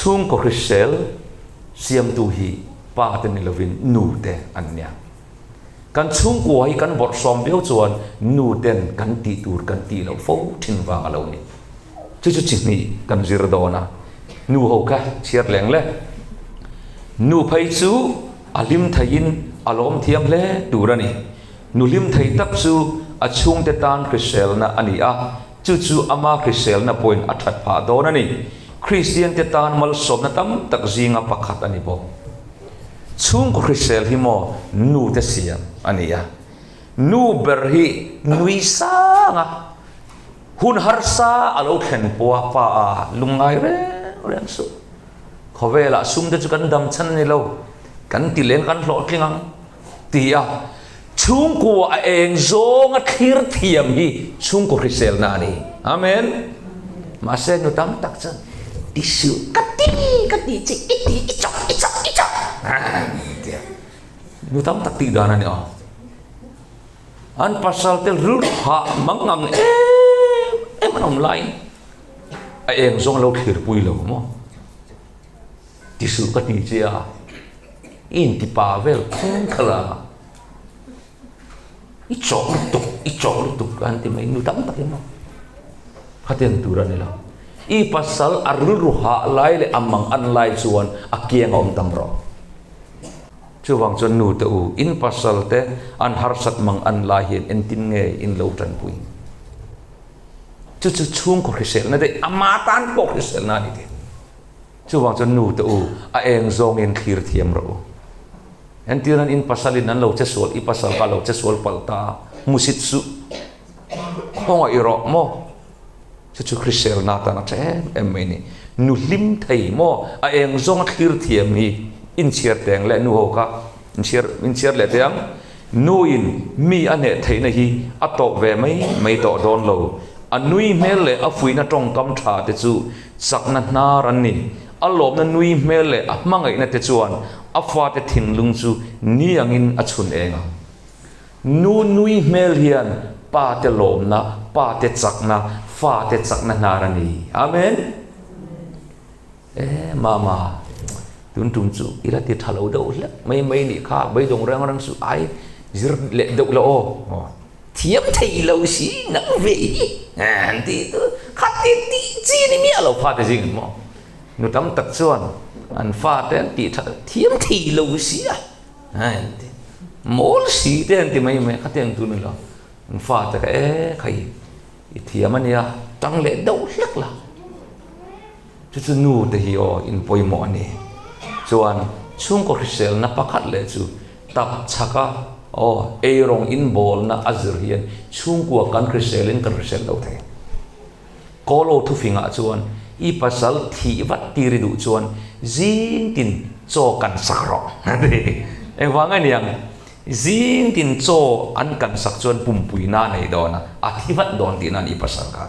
Chhungkaw hrisel siamtu hi pa te ni lovin nu te an nia. Kan chhungkua hi kan bawrhsawm viau chuan nu ten kan tih tur kan tih loh fo thin vang a lo ni. Chu chu chi hnih kan zir dawn a, nu ho kha chhiar leng le. Nu phei chu a hlim theiin a lawm thiam hle tur a ni. Nu hlim thei tak chu a chhungte tan hriselna a ni a, chu chu ama hriselna pawhin a that phah dawn a ni. Kristiante tan malsawmna tam tak zinga pakhat a ni bawk. Chhungkaw hrisel hi maw nute siam a ni a, nu ber hi nui sang a, hun harsa a lo thlen pawha pa a lungngai reng reng suh. Khawvelah sumte chu kan dam chhan a ni lo, kan ti leng kan hlawhtling ang ti a, chhungkua a eng zawnga thlir thiam hi chhungkaw hriselna a ni. Amen. Mahse nu tam tak chuan ti suh ka ti ka ti che i ti i chawk i chawk i chawk tia nu tam tak tih dan a ni aw. An pasal te rilru hah mang ang em em an awm laiin a eng zawng a lo thlirpui lo maw. Ti suh ka ti che a, i inti pa vel phung kha la, i chawh lutuk, i chawh lutuk an ti mai, nu tam takin maw khatiang tur a ni lo. I pasal a rilru hah lai leh a mang an lai chuan a kiang a awm tam rawh. Chuvang chuan nu te u, in pasal te an harsat mang an lai hian entin nge in lo tanpui? Chu chu chhungkaw hriselna daih, ama tan pawh hriselna a ni thei. Chuvang chuan nu te u, a eng zawngin thlir thiam rawh u. Entir nan in pasalin an lo che sual, i pasal kha a lo che sual palh ta a, hmusit suh, khawngaih rawh maw? Chu chu hriselna atan a tha em em mai a ni. Nu hlim thei maw? A eng zawnga thlir thiam hi inchhiar teng leh nu ho kha inchhiar inchhiar leh teh ang. Nuin mi a hneh theihna hi a tawp ve mai mai tawh dawn lo. A nui hmel leh a fuihna tawngkam tha te chu chakna hnar an ni. A lawmna nui hmel leh a hmangaihna te chuan a fate thinlung chu ni angin a chhun eng ang. Nu nui hmel hian pa te lawmna, pa te chakna, fa te chakna hnar a ni. Amen. E mama, tun tum chu i la ti tha lo deuh hlek mai mai nih kha, beidawng reng reng suh ai zir leh deuh la aw. Thiam thei lo si nang ve hi an ti chu kha ti tih chi ni miah lo fate zing an maw. Nu tam tak chuan an fate an tih that thiam thei lo si a an ti mawl si te an ti mai mai khatiang chu ni lo. An fate kha e khai i thiam a nia tang leh deuh hlek la. Chu chu nu te hi aw in pawimawh a ni. Chuan chhungkaw hriselna pakhat leh chu tap chhak a, aw eirawng inbawlna a zir hian chhungkua kan hriselin kan hrisel lo thei. Kawlo thufingah chuan i pasal thih vat tir i duh chuan zing tin chaw kan sak rawh a ti. Engvang a niang? Zing tin chaw an kan sak chuan pumpuina a nei dawn a, a thi vat dawn tihna a ni i pasal kha.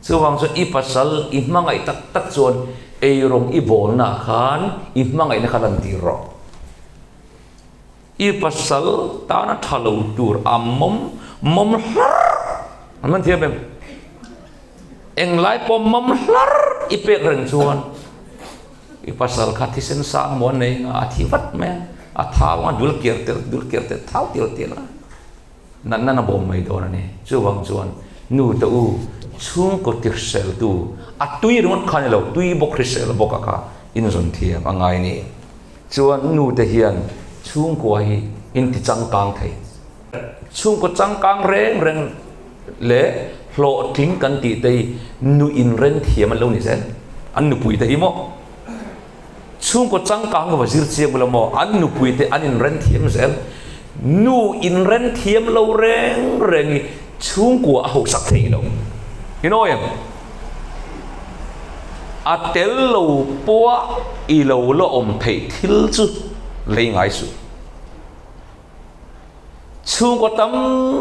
Chuvang chuan i pasal i hmangaih tak tak chuan eirawng i bawlnaah khan i hmangaihna kha lantir rawh. I pasal tana tha lo tur a mawm mawm hlar an man thiam em? Englai pawh mawm hlar i pek reng chuan i pasal kha thisen sang maw a nei nga a thi vat mai a, a thau nga dul kiar tel dul kiar tel thau tial tial a. Natna na bawm mai dawn a ni. Chuvang chuan nu te u chhungkaw tihriseltu a tui ringawt kha ni lo, tui bawk hrisel bawk a kha inzawn thiam a ngai a ni. Chuan nu te hian chhungkua hi in ti changkang thei. Chhungkaw changkang reng reng leh hlawhtling kan tih te hi nu inren thiam an lo ni zel. An nupui te hi maw? Chhungkaw changkang va zir chiang ula maw? An nupui te an inren thiam zel. Nu inren thiam lo reng reng hi chhungkua a hausak thei lo. Inawi em? A tel lo pawha i lo la awm theih thil chu lei ngai suh. Chhungkaw tam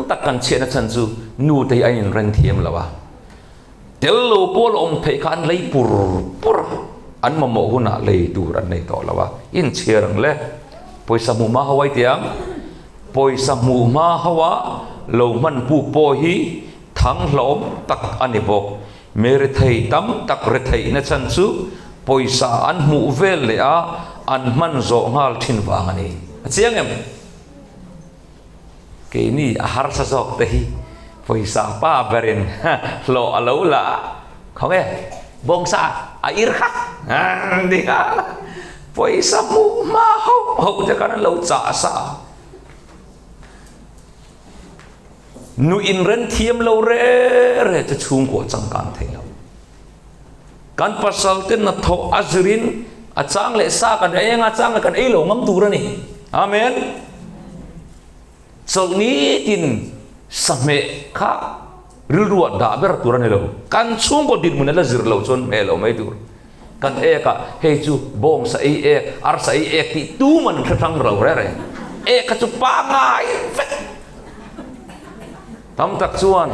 tak kan chhiatna chhan chu nu te hi an inren thiam lo a. Tel lo pawh la awm theih kha an lei pur pur a, an mamawh hunah lei tur an nei tawh lo a, inchhiar ang le. Pawisa hmuh hma ho ai tiang, pawisa hmuh hma ho a lo hman puk pawh hi thang hlauhawm tak a ni bawk. Mi rethei tam tak retheihna chhan chu pawisa an hmuh vel leh a an hman zawh nghal thin vang a ni. A chiang em? Keini a harsa zawk te hi pawisa pa berin hlawh a lo la a, khawnge bawngsa a ir kha nia pawisa hmuh hma hauh hauh te khan an lo chah sa a. Nu inren thiam lo re re chu chhungkua changkang thei lo. Kan pasal te hnathawh a zirin a chang leh sa kan ei anga chang leh kan ei lo ngam tur a ni. Amen. Chawlh nitin sahmeh kha rilruah dah ber tur a ni lo. Kan chhungkaw dinhmun a la zir lo chuan hmeh lo mai tur. Kan ek a, hei chu bawngsa ei ek, arsa ei ek tih tum an hre hrang lo reng reng. Ek kha chu pangngai vek. Tam tak chuan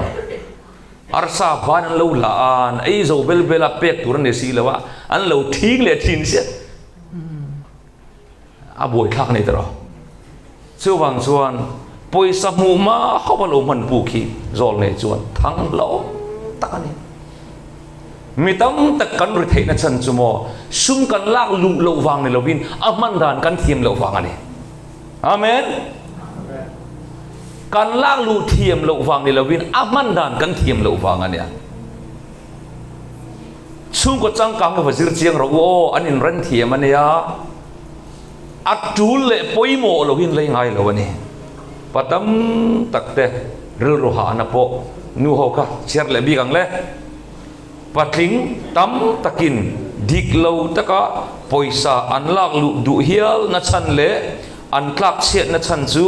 arsa ban an lo la a, an ei zo bel bel a, pek tur a ni si lo a, an lo thing leh thin sia. A buaithlak a ni tawh. Chuvang chuan pawisa hmuh hma hauh a lo hman puk hi zawl nei chuan thang hlauhawm tak a ni. Mi tam tak kan ri theihna chhan chu maw sum kan lak luh loh vang ni lovin a hman dan kan thiam loh vang a ni. Amen. Kan lak luh thiam loh vang ni lovin a hman dan kan thiam loh vang a nia. Chhungkaw changkang hi va zir chiang rawh u aw, an inren thiam a nia. A tul leh pawimawh lohin lei ngai lo a ni. Pa tam tak te rilru hahna pawh nu ho kha chhiar leh bik ang le. Patling tam takin dik lo taka pawisa an lak luh duh hial na chhan leh an tlak chhiatna chhan chu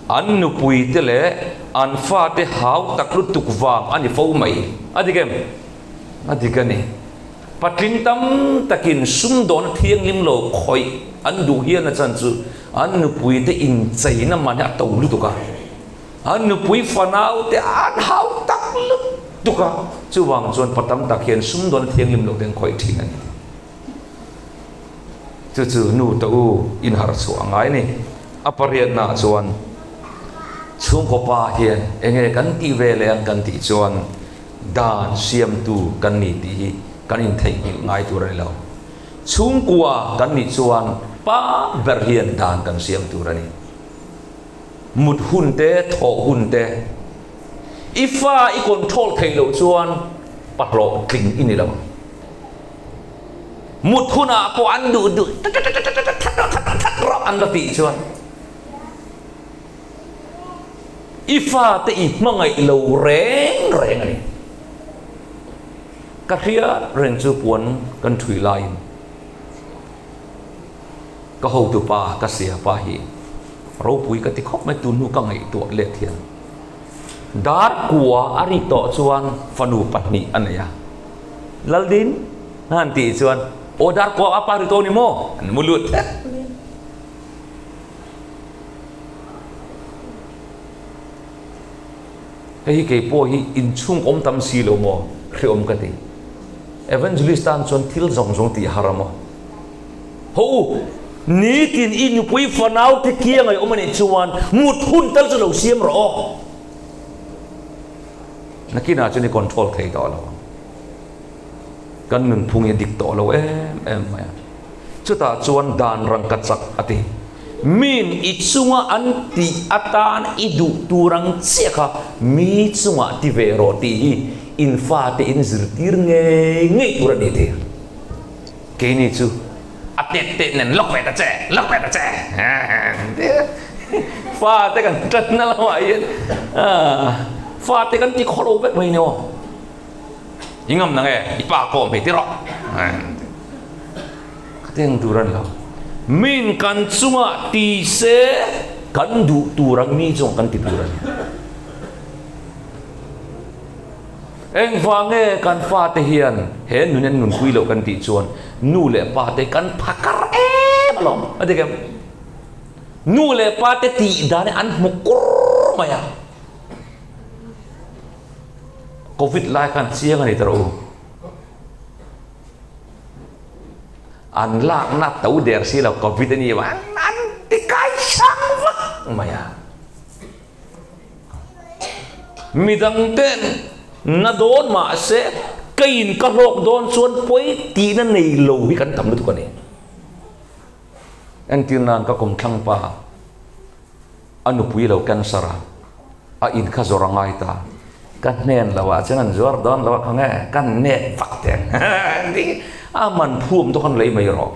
an nupui te leh an fate hau tak lutuk vang a ni fo mai. A dik em? A dik a ni. Patling tam takin sumdawna thianghlim lo khawih an duh hian a chan chu an nupuite incheina man hi a to lutuk a. An nupui fanaute an hau tak lutuk a. Chuvang chuan pa tam tak hian sumdawna thianghlim lo te an khawih thin a ni. Chu chu nu ta u inharh chhuah a ngai a ni. A pariatnaah chuan chhungkaw pa hian enge kan tih ve leh ang kan tih chuan Dan siamtu kan ni tih hi kan intheihnghilh ngai tur a ni lo. Chhungkua kan nih chuan pa ber hian dan kan siam tur a ni. Mut hun te, thawh hun te, i fa i control theih loh chuan pa hlawhtling i ni lo. Mut hunah pawh an duh duh that rawh that rawh that rawh an la tih chuan I fate i hmangaih lo reng reng a ni. Ka hriat reng chu puan kan thui laiin ka hotu pa ka sia pa hi ropui ka ti khawp mai tun hnu ka ngaihtuah let hian dar kua a ri tawh chuan fanu pahnih a nei a. Laldin a han tih chuan aw dar kua a pa ri tawh a ni maw? An mu lut thet. Hei hi kei pawh hi inchhung awm tam si lo maw hreawm ka ti. Evangelist tan chuan thil zawng zawng tih har a maw. Ho u, nitin i nupui fanau te kiang ai awm a nih chuan mut hun tal chu lo siam rawh aw. Nakinah chuan i control thei tawh lo ang. Kan nunphung hi a dik tawh lo em em mai a. Chutah chuan dan rangka chak a ti. Min i chunga an tih atan i duh tur ang chiah kha mi chungah ti ve rawh tih hi in fate in zirtir ngei ngei tur a ni ti. Keini chu a tet tet nen lawk ve ta che, lawk ve ta che fate kan tanna lamah hian fate kan ti khaw lo vek mai ni aw. I ngam nang e, i pa kawm hei ti rawh. Ka teng tur a ni lo. Min kan chungah ti se kan duh tur ang mi chungah kan ti tur a ni. Engvang nge kan fate hian he nun an nunpui loh kan tih chuan nu leh pa te kan phakar em alawm. A dik em? Nu leh pa te tih dan hi an hmu kur mai a. Covid lai khan chiang a ni ta rawh u. An lakna to der si lo Covid a ni a an ti kai sang vak mai a. Midang ten na dawn mah se. Keiin ka hlawk dawn chuan pawi tihna nei lo hi kan tam lutuk a ni. Entir nan ka kumthlang pa a nupui lo cancer a, a in kha zawr a ngai ta. Ka hnen lo ah chuan an zuar dawn lo a kha nge ka net vak te ang a man phum tawk an lei mai rawh.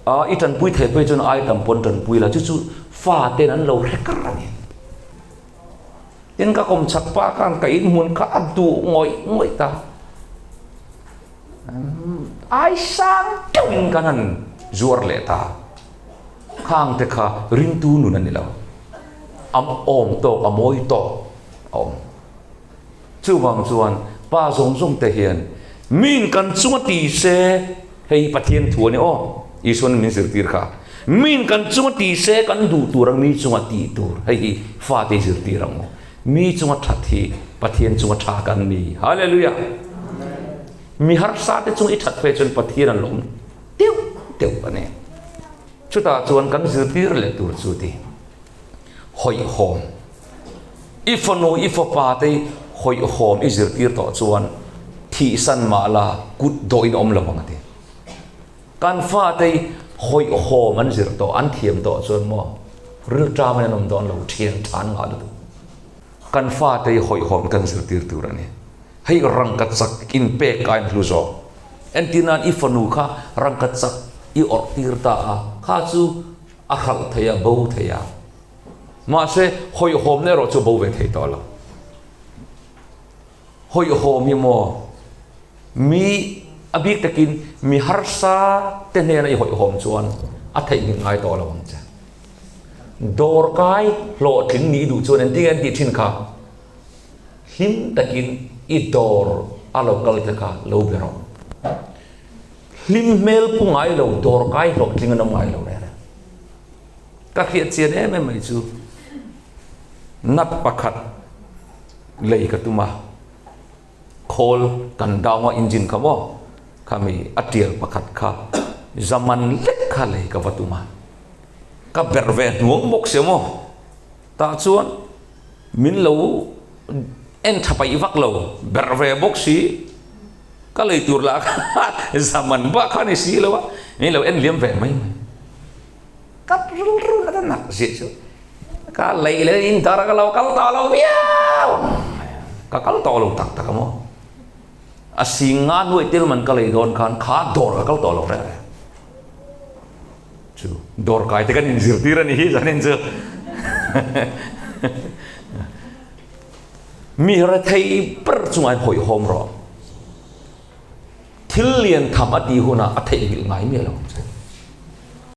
A i tanpui thei phei chuan ai tam pawn tanpui la chu chu fa ten an lo hre kar a ni. Tin ka kawm chak pa khan ka in hmun kha a duh ngawih ngawih ta. Ai sang deuhin kan han zuar leh ta. Khang te kha ringtu nun a ni lo. A awm tawk, a mawi tawk a awm. Chuvang chuan pa zawng zawng te hian min kan chunga ti se, hei hi Pathian thu a ni aw, Isuan min zirtir kha. Min kan chunga ti se kan duh tur ang mi chunga tih tur, hei hi fate i zirtir ang u. Mi chunga that hi Pathian chunga tha kan ni. Hallelujah! Mi harsa te chung i that phei chuan Pathian an lawm deuh deuh a ni. Chutah chuan kan zirtir leh tur chu ti hawihhawm. I fanu i fapa te hawihhawm i zirtir tawh chuan thihsan mah la kut dawhin awm lo ang a ti. Kan fate hawihhawm an zir tawh, an thiam tawh chuan maw rilṭamin an awm dawn lo, ṭhian ṭha an ngah lutuk. Kan fate hawihhawm kan zirtir tur a ni. Hei rangka chak inpek a inhlu zawk. Entir nan i fanu kha rangka chak i awrh tir ta a, kha chu a hralh thei a, bo thei a. Mahse hawihhawmna erawh chu bo ve thei tawh lo. Hawihhawm hi maw mi a bik takin mi harsa te hnena i hawihhawm chuan a theihnghilh ngai tawh lo ang che. Dawrkai hlawhtling nih duh chuan engtin nge an tih thin kha? Hlim takin i dawr a lo kal te kha lo be rawh. Hlim hmel pu ngai lo dawrkai hlawhtling an awm ngai lo reng reng. Ka hriat chian em em mai chu nut pakhat lei ka tum a, khawl kan down a engine kha maw khami a tial pakhat kha zaman lek kha lei ka va tum a, ka berh ve hnuang bawk sia maw tah chuan min lo en tha paih vak lo berh ve bawk si ka lei tur lah kha zaman bak kha ni si lo a min lo en liam ve mai mai. Ka rilru na nak zia chu ka lei leh in dar ka lo kal tawh lo viau ka kal tawh lo tak tak a maw a sing nga nuaih tel man ka lei dawn khan kha dawr ka kal tawh lo reng reng chu dawr kai te kan inzirtir a ni hi zanin chu mi rethei ber chungah in hawihhawm rawh thil lian tham a tih hunah a theihnghilh ngai miah lo ang che.